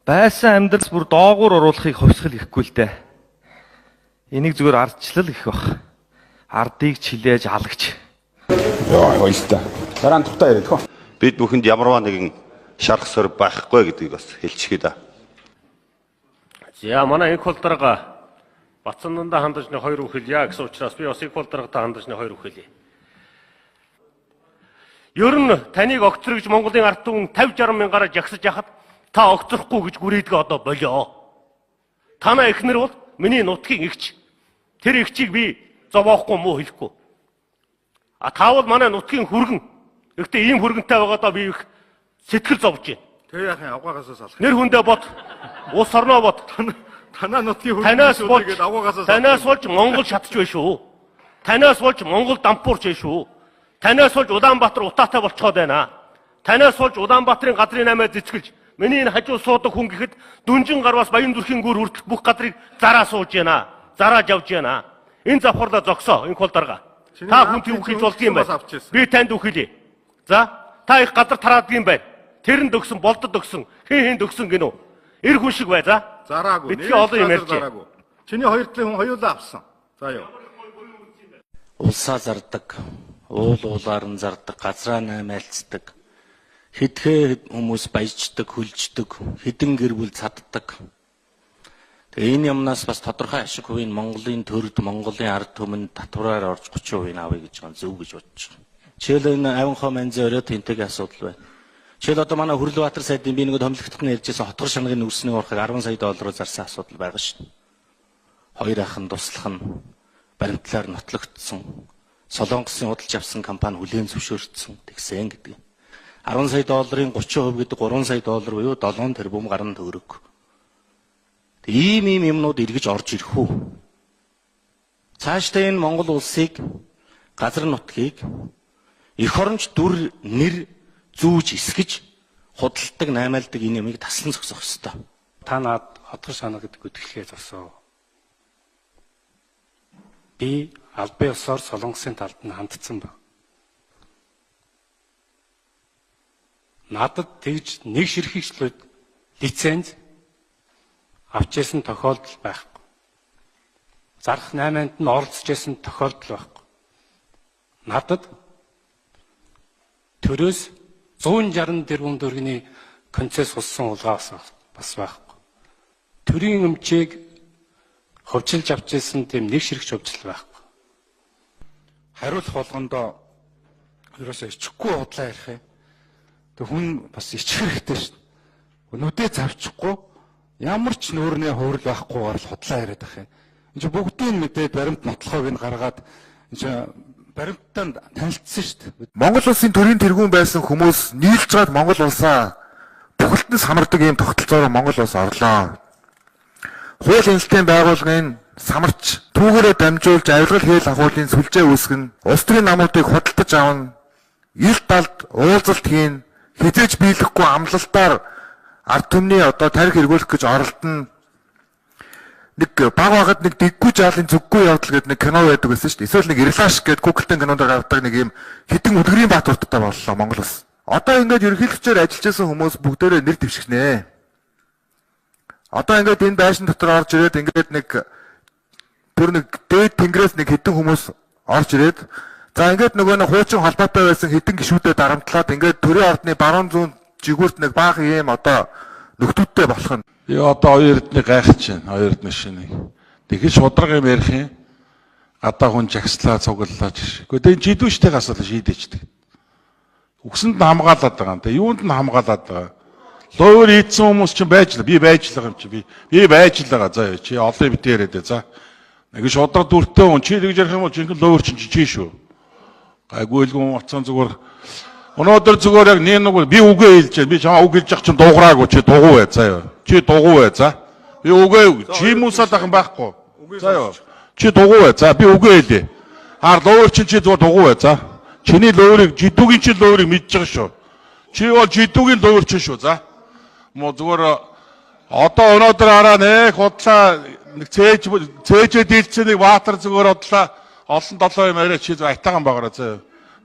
Байсан амьдрал бүр доогуур оруулахыг хувьсгал гэхгүй л дээ. Энийг зүгээр ардчлал гэх бах. Ардыг чилээж алагч. Йоо, хоёлаа. Дараа нь тухтай яриад хөө. Бид бүхэнд ямарваа нэгэн шарх сор байхгүй гэдгийг бас хэлчихье да. За манай инх хол дарга Батсандандаа хандаж нэг хоёр үг хэлье гэсэн учраас би бас инх хол даргатай хандаж нэг хоёр үг хэлье. Ер нь таныг огцор гэж Монголын ард түмэн 50 60 мянгаараа жагсаж яхад та огцрохгүй гэж гүрийдгээ одоо болио. Танаа эхнэр бол миний нутгийн эгч. Тэр эгчийг би зовоохгүй муу хэлэхгүй. А та бол манай нутгийн хүргэн. Гэхдээ ийм хүргэнтэй байгаадаа би их сэтгэл зовж байна. Тэр яах юм авгаагаас салах. Нэр хүндээ бод. Улс орноо бод. Танаа нутгийн Танаас хөрөнгө болж гээд авгаагаас танаас болж Монгол шатж бай шүү. Танаас болж Монгол дампуурч бай шүү. Танаас болж Улаанбаатар утаатай болцоход байна. Танаас болж Улаанбаатарын газрын намаа зэцгэлж миний энэ хажуу суудаг хүн гэхэд дүнжин гарваас баян зүрхийн гүр хүртэлх бүх газрыг зараа сууж байна. Зарааж явж байна. Энэ завхарлаа зогсоо энэ хол дарга. Чиний Та наадын хүн тийм үг хийж чинь болдго юм бас байна. авч ирсэн. Би танд үг хэлье. За та их газар тараадгийн байна. Тэр нь дөгсөн, болдод дөгсөн, хин хин дөгсөн гинүү. Эр хүн шиг бай за. Зараагүй. Битгий олон юм ярьж. Зараагүй. Чиний хоёр талын хүн хоёулаа авсан. За юу. Улсаа зардаг, уул уулаар нь зардаг, газраа наймаалцдаг. Хэдхээ хүмүүс баяждаг, хөлждөг, хэдэн гэр бүл цаддаг. Тэгээ энэ юмнаас бас тодорхой ашиг хувийн Монголын төрд, Монголын ард түмэнд татвараар орж 30% авъя гэж байгаа нь зөв гэж бодож байгаа. Жишээл энэ Авинхоо манзын орой тэнтэгийн асуудал байна. Жишээл одоо манай Хүрлбаатар сайдын би нэг томилогдох нь ярьжсэн хотгор шанагын нүрсний урахыг 10 сая доллараар зарсан асуудал байгаа шүү дээ. Хоёр ах нь туслах нь баримтлаар нотлогдсон. Солонгосын худалж авсан компани хүлээн зөвшөөрсөн тэгсэн гэдэг. 10 сая долларын 30% гэдэг 3 сая доллар буюу 7 тэрбум гаруй төгрөг. Тэг ийм ийм юмнууд эргэж орж ирэх үү? Цаашдаа энэ Монгол улсыг газар нутгийг эх оронч дүр нэр зүүж эсгэж худалдаг наймаалдаг энэ юмыг таслан зогсоох ёстой. Та над хотгор шанаа гэдэг үтгэлгээ зогсоо. Би албан ёсоор Солонгосын талд нь хандсан баг. Надад тэгж нэг ширхэгч лиценз авч ирсэн тохиолдол байхгүй. Зарх 8-нд нь оролцож исэн тохиолдол байхгүй. Надад төрөөс 160 тэрбум төгрөгийн концесс сулсан улгаа бас байхгүй. Төрийн өмчийг хөвчилж авч ирсэн тийм нэг ширхэгч хөвчлөл байхгүй. Хариулах болгондоо ерөөсөө ичихгүй худлаа ярих юм. Тэг хүн бас ичих хэрэгтэй шүү дээ. Нүдээ завчихгүй ямар ч нүүрний хувирал байхгүйгээр л худлаа яриад байх юм. Энд чинь бүгдийг мэдээд баримт нотлохыг нь гаргаад энэ чинь баримттай танилцсан шүү дээ. Монгол улсын төрийн тэргүүн байсан хүмүүс нийлж гад Монгол улсаа бүхэлд нь самардаг ийм тогтолцоороо Монгол улс орлоо. Хууль энэлтийн байгууллагын самарч түүгээрээ дамжуулж авиргал хэл ахуулын сүлжээ үүсгэн, улс төрийн намуудыг худалдаж авна, ил далд уулзалт хийн, хизээж биелэхгүй амлалтаар ард түмний одоо тарих эргүүлэх гэж оролдоно. Нэг баг багад нэг дэггүй жаалын зүггүй явдал гэдэг нэг кино байдаг байсан шүү дээ. Эсвэл нэг Ирлаш гэдэг Google-ийн кинонд гардаг нэг юм хідэн үлгэрийн баатарттай боллоо Монгол улс. Одоо ингээд ерөнхийлөгчөөр ажиллаж байсан хүмүүс бүгдээрээ нэр дэвшгэнэ. Одоо ингээд энэ байшин дотор орж ирээд ингээд нэг тэр нэг дээд тэнгэрээс нэг хідэн хүмүүс орж ирээд за ингээд нөгөө нэг хуучин холбоотой байсан хідэн гишүүдэд дарамтлаад ингээд төрийн ордны баруун зүүн жигүүрт нэг баахан юм одоо нөхдүүдтэй болох нь. Би одоо оюун эрднийг гайхаж байна. Оюун эрдний шинийг. Тэгэхэд шудраг юм ярих юм. Гадаа хүн жагслаа цуглалаа ч. Гэхдээ энэ жидүүштэйг асуудал шийдээчдэг. Үгсэнд нь хамгаалаад байгаа юм. Тэгээ юунд нь хамгаалаад байгаа. Луур ийдсэн хүмүүс чинь байж л би байж л байгаа юм чи би. Би байж л байгаа. За чи олон юм битээ яриад. За. Нэг шудраг дүртэй хүн чи тэгж ярих юм бол жинхэнэ луур чинь чи шүү. Гайгүй л гүн уцсан зүгээр. Өнөөдөр зүгээр яг нэг нэг би үгээ хэлж байна. Би чамаа үг хэлж явах чинь дуграагүй чи дугуй бай заа юу. Чи дугуй бай за. Би үгээ чи мусаад ах юм байхгүй. За юу. Чи дугуй бай за би үгээ хэлье. Хаар луур чинь чи зүгээр дугуй бай за. Чиний луурыг жидүүгийн чи луурыг мэдж байгаа шүү. Чи бол жидүүгийн луур чинь шүү за. Мо зүгээр одоо өнөөдөр хараа нэг худлаа нэг цээж цээжээ дийлцэн нэг баатар зүгээр бодлаа олон долоо юм яриа чи зүгээр айтаахан багаараа заа.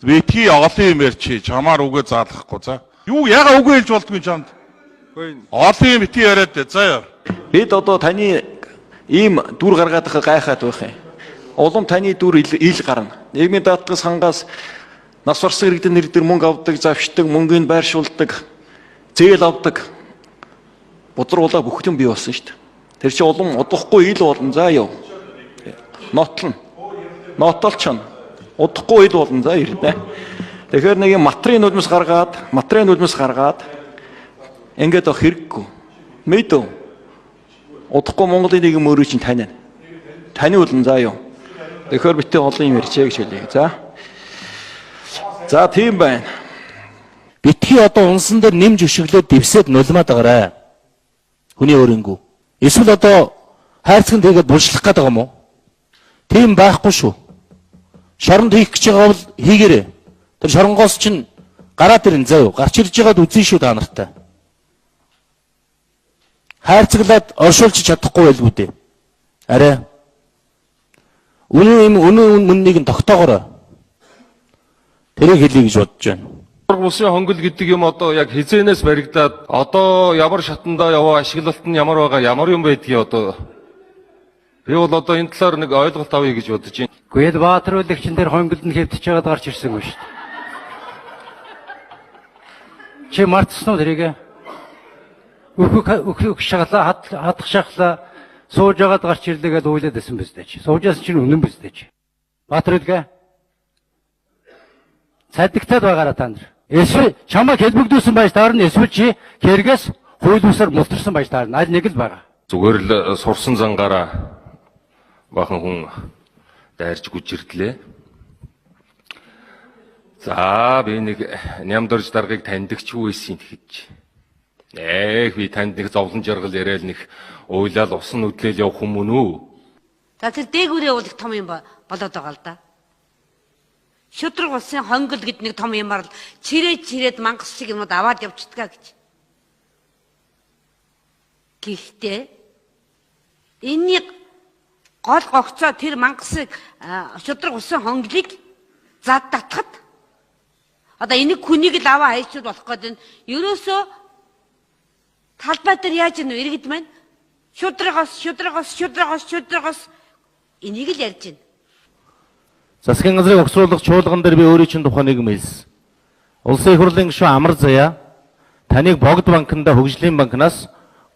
Битгий олон юм ярьчи чамаар үгээ заалгахгүй за. Юу яга үгээ хэлж болдгүй чамд. Олон юм бити яриад заяа. Бид одоо таны ийм дүр гаргаад байхад гайхаад байх юм. Улам таны дүр ил гарна. Нийгмийн даатгал сангаас нас барсан иргэдийн нэр дээр мөнгө авдаг, завшдаг, мөнгөний байршуулдаг, зээл авдаг. Бузар улаа бүхлэн бий болсон шүү дээ. Тэр чинь улам удахгүй ил болно заа юу. Нотлно. Нотолчно. Удахгүй ил болно заа ирнэ. Тэгэхээр нэг юм матрын нулимс гаргаад, ингээд авах хэрэггүй. Мэдв. Удахгүй Монголын нийгэм өөрөө чинь таниа. Таниулна заа юу. Тэгэхээр битээ олон юм ярьчээ гэж хэлье. За. За тийм байна. Битгий одоо унсан дээр нэмж өшөглөөд дэвсээд нулимаад байгаарай. Хүний өөрөнгөө. Эсвэл одоо хайрцагт хийгээд булшлах гээд байгаа юм уу? Тийм байхгүй шүү. Шоронд хийх гэж байгаа бол хийгээрэй. Тэр шоронгоос чинь гараад ирэн заа юу. Гарч ирж байгаад үзэн шүү та нартай. Хайрцаглаад оршуулж чадахгүй байлгүй дээ. Арай. Үнэн юм үнэн мөннийг нь тогтоогоорой. Тэрийг хэлье гэж бодож байна. Улсын хонгол гэдэг юм одоо яг хизээнээс баригдаад одоо ямар шатандаа яваа, ашиглалт нь ямар байгаа, ямар юм байдгийг одоо би бол одоо энэ талаар нэг ойлголт авъя гэж бодож байна. Гэхдээ Баатар үлэгчин дээр хонголд нь хэвтэж байгаад гарч ирсэн юм шүү дээ. Чи мартсан уу тэрийг? Өөх шахлаа, хадах шахлаа сууж байгаад гарч ирлээ гэдээ уйлаад байсан биз дээ чи. Суужсэн чинь үнэн биз дээ чи. Баатар үлгээ. Цадигтаад байгаараа та нар. Эсвэл чамайг хэлбэгдүүлсэн байж таарна, эсвэл чи хэрэгээс хууль бусаар мултарсан байж таарна. Аль нэг л байгаа. Зүгээр л сурсан зангаараа бахан хүн дайрч гүжирдлээ. За би нэг нямдорж даргаыг таньдагчгүй байсан тэгэхэж. Ээх би танд нэг зовлон жаргал яриад нэг уйлал усан нүдлээл явах юм уу? За тэр дээгүүрээ бол их том юм болоод байгаа л да. Шудраг улсын хонгол гэд нэг том юмар л чирээд мангас шиг юмуд аваад явчихдгаа гэж. Гэхдээ энэний гол гогцоо тэр мангасыг шудраг улсын хонголыг зад татхад одоо энийг хүнийг л аваа хайчуд болох гэдэг нь ерөөсөө талбай дээр яаж ийм иргэд маань шудрагаас энийг л ярьж байна. Засгийн газрын угсруулах чуулган дээр би өөрийн чинь тухай нэг юм хэлсэн. Улсын их хурлын гишүүн Амар Заяа таныг Богд банкнда хөгжлийн банкнаас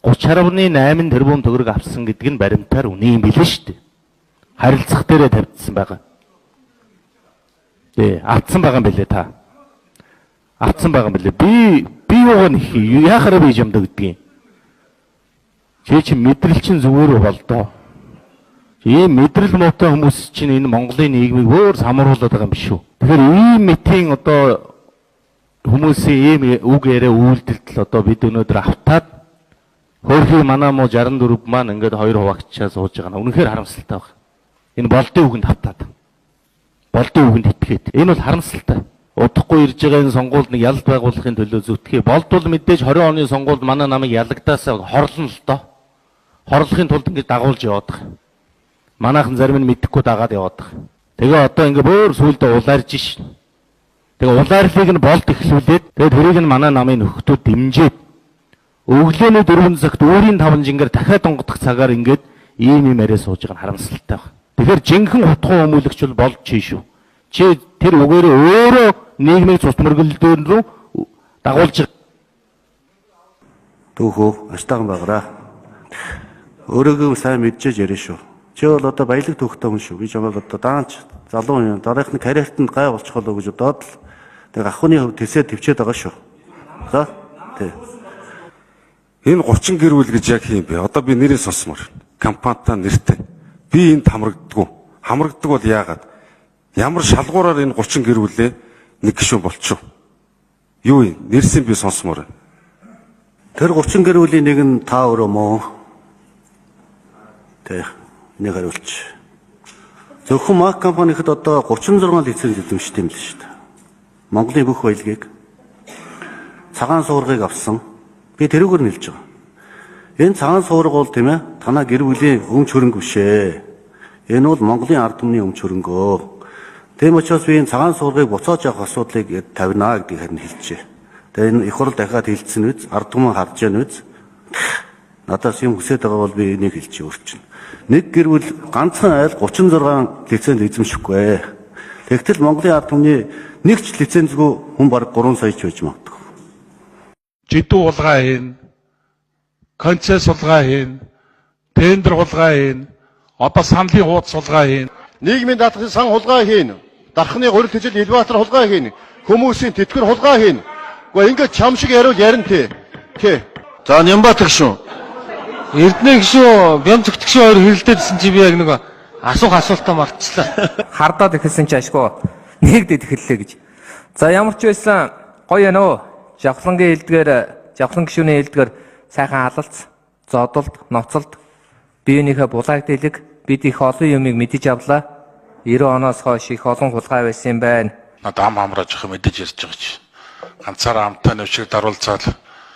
30.8 тэрбум төгрөг авсан гэдэг нь баримтаар үнэн юм билээ шүү дээ. Харилцах дээрээ тавьдсан байгаа. Тий, авцсан байгаа юм билээ та. Авцсан байгаа юм билээ. Би юугаа нэх яхаараа би жамдаг гэдгийг. Чи чинь мэдрэл чинь зүгээр болдоо. Ийм мэдрэл муутай хүмүүс чинь энэ Монголын нийгмийг өөр самруулаад байгаа юм биш үү? Тэгэхээр ийм мэтийн одоо хүмүүсийн ийм үг яриа үйлдэлтэл одоо бид өнөөдөр автаад хөөрхий манай муу 64 маань ингээд хоёр хуваагчаа сууж байгаа нь үнэхээр харамсалтай байна. Энэ болдын үгэнд автаад. Болдын үгэнд итгээд. Энэ бол харамсалтай. Удахгүй ирж байгаа энэ сонгуульд нэг ялалт байгуулахын төлөө зүтгэе. Болдвол мэдээж 20 оны сонгуульд манай намайг ялагдаасаа хорлоно л доо. Хорлохын тулд ингээд дагуулж яваад байгаа. Манайхан зарим нь мэдэхгүй дагаад яваад байгаа. Тэгээ одоо ингээ бөөр сүулдэ улаарж ш. Тэгээ улаарлыг нь болд эхлүүлээд тэгээ тэрийг нь манай намын нөхдүүд дэмжиж өглөөний 4 цагт өөрийн 5 жингээр дахиад онгодох цагаар ингээд ийм юм яриа сууж байгаа нь харамсалтай байна. Тэгэхээр жинхэнэ хутган өмүүлэгч бол болд чи шүү. Чи тэр үгээрээ өөрөө нийгмийг цус мөргөлдөөн рүү дагуулж Түүхөө аштайхан байгаараа. Өөрийгөө сайн мэдчихэж яриа шүү. Чи бол одоо баялаг түүхтэй хүн шүү. Би чамайг одоо даанч залуу юм. Дараагийнхны карьертанд гай болчих болоо гэж бодоод л тэг ахуйны хувь тэсээ төвчээд байгаа шүү. За тий. Энэ 30 гэр бүл гэж яг хийм бэ? Одоо би нэрээ сонсомор. Компанитай нэртэй. Би энд хамрагддаггүй. Хамрагддаг бол яагаад? Ямар шалгуураар энэ 30 гэр бүлээ нэг гишүүн болчих. Юу юм? Нэрсийн би сонсомор. Тэр 30 гэр бүлийн нэг нь та өөрөө мó. Тэ. Нэг хариулч. Зөвхөн Мак компанид одоо 36 лиценз эзэмшдэг юм л шүү дээ. Монголын бүх баялагийг цагаан суургыг авсан. Би тэрүүгээр нэлж байгаа. Энэ цагаан суурга бол тийм танаа гэр бүлийн өмч хөрөнгө биш ээ. Энэ бол Монголын ард түмний өмч хөрөнгөө. Тийм учраас би энэ цагаан суургыг буцааж авах асуудлыг тавина гэдгийг харин хэлжээ. Тэгээ энэ их хурл дахиад хэлсэн үз, ард түмэн харж яана үз. Надаас юм хүсээд байгаа бол би энийг хэлчих өөрчнө. Нэг гэр бүл ганцхан айл 36 лиценз эзэмшихгүй. Тэгтэл Монголын ард түмний нэг ч лицензгүй хүн бараг 3 сая ч байж магадгүй. Жидүү хулгай хийн, концесс хулгай хийн, тендер хулгай хийн, одоо саналын хууц хулгай хийн. Нийгмийн даатгалын сан хулгай хийн. Дархны гурил тэжил элеватор хулгай хийн. Хүмүүсийн тэтгэр хулгай хийн. Гэхдээ ингээд чам шиг яриул ярина тий. Тий. За Нямбат гişүн. Эрдэнэ гişүү, Бямцэгт гişүү хоёр хэрэлдээдсэн чи би яг нэг асуух асуултаа мартчихлаа. Хардаад эхэлсэн чи ашгүй нэгдэд эхэллээ гэж. За ямар ч байсан гоё нөө. Жавхлангийн хэлдгээр, Жавхлан гишүүний хэлдгээр сайхан алалц, зодолд, ноцолд биенийхээ булааг дэлэг бид их олон юмыг мэдэж авлаа. 90 оноос хойш их олон хулгай байсан юм байна. Надад ам амрааж явах мэдэж ярьж байгаа чи. Ганцаараа амтай нэвчиг даруулцаал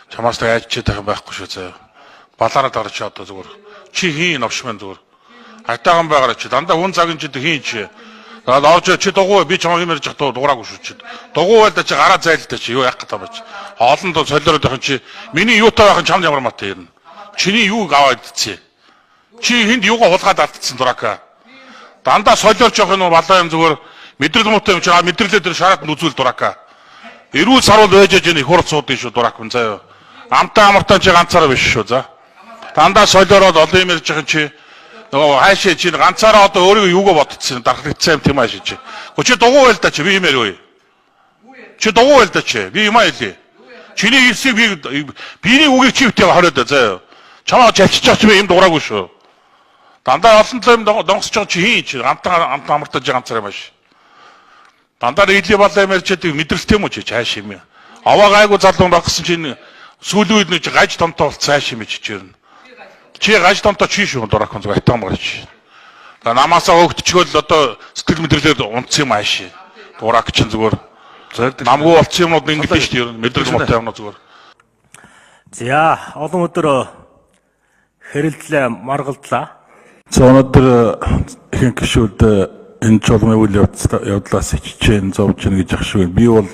чамаас л айж чийдэх юм байхгүй шүү заяа. Балаараа дарж чи одоо зүгээр. Чи хийн новш мэн зүгээр. Айтаахан байгаараа чи дандаа хүн цагийн чи хийн чи. Тэгээд орж чи дугуй би чамаа юм ярьж байгаа дуураагүй шүү чи. Дугуй байл да чи гараа зайлтай чи юу яах гэдэг юм бэ чи. Хоолнд солиороод байх чи миний юутай байх нь чамд ямар матай юм. Чиний юуг аваад идсэн. Чи хүнд юугаа хулгаад алдсан дурака. Дандаа солиорч явах юм балаа юм зүгээр мэдрэл муутай юм чи мэдрэлээ тэр шараад нь үзүүл дурака. Эрүүл саруул байж аж их хурц суудын шүү дурак хүн заяа. Амтаа амартаа чи ганцаараа биш шүү за. Дандаа солиороод олон юм ярьж байгаа чи нөгөө хаашаа чи ганцаараа одоо өөрийгөө юугаа бодцсон дархлагдсан юм тийм аашаа чи. Гү чи дугуй байл да чи би юм яриа. Чи дугуй байл да чи би юм аа хэлье. Чиний хэлсийг би биений үгийг чи битээ хориод заяа. Чамаа жалчиж байгаа чи би юм дуураагүй шүү. Дандаа олон талын юм донгосож байгаа чи хин чи амтаа амтаа амартаа чи ганцаараа юм ааш. Дандаа нийлээ балаа юм ярьж байдаг мэдрэлтэй юм уу чи цааш юм. Аваа гайгүй залуу багсан чинь сүүлийн үед нэг гаж томтой болцсон цааш юм чи чирнэ. Чи гаж томтой чи шүү дуракон зүг айтан гарч. За намаасаа хөөгдчихвэл одоо сэтгэл мэдрэлээр унтсан юм ааш. Дурак чин зүгээр. Намгүй болцсон юмнууд ингэдэж шүү дээ. Мэдрэл муутай юмнууд зүгээр. За олон өдөр хэрэлдлээ маргалдлаа. За өнөөдөр ихэнх гишүүд энэ чулмын үйл явдлаас иччихээн зовж гин гэж ах шиг би бол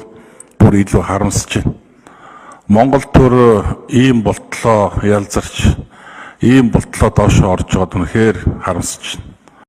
бүр илүү харамсаж байна. Монгол төр ийм болтлоо ялзарч ийм болтлоо доошоо орж байгаад үнэхээр харамсаж байна.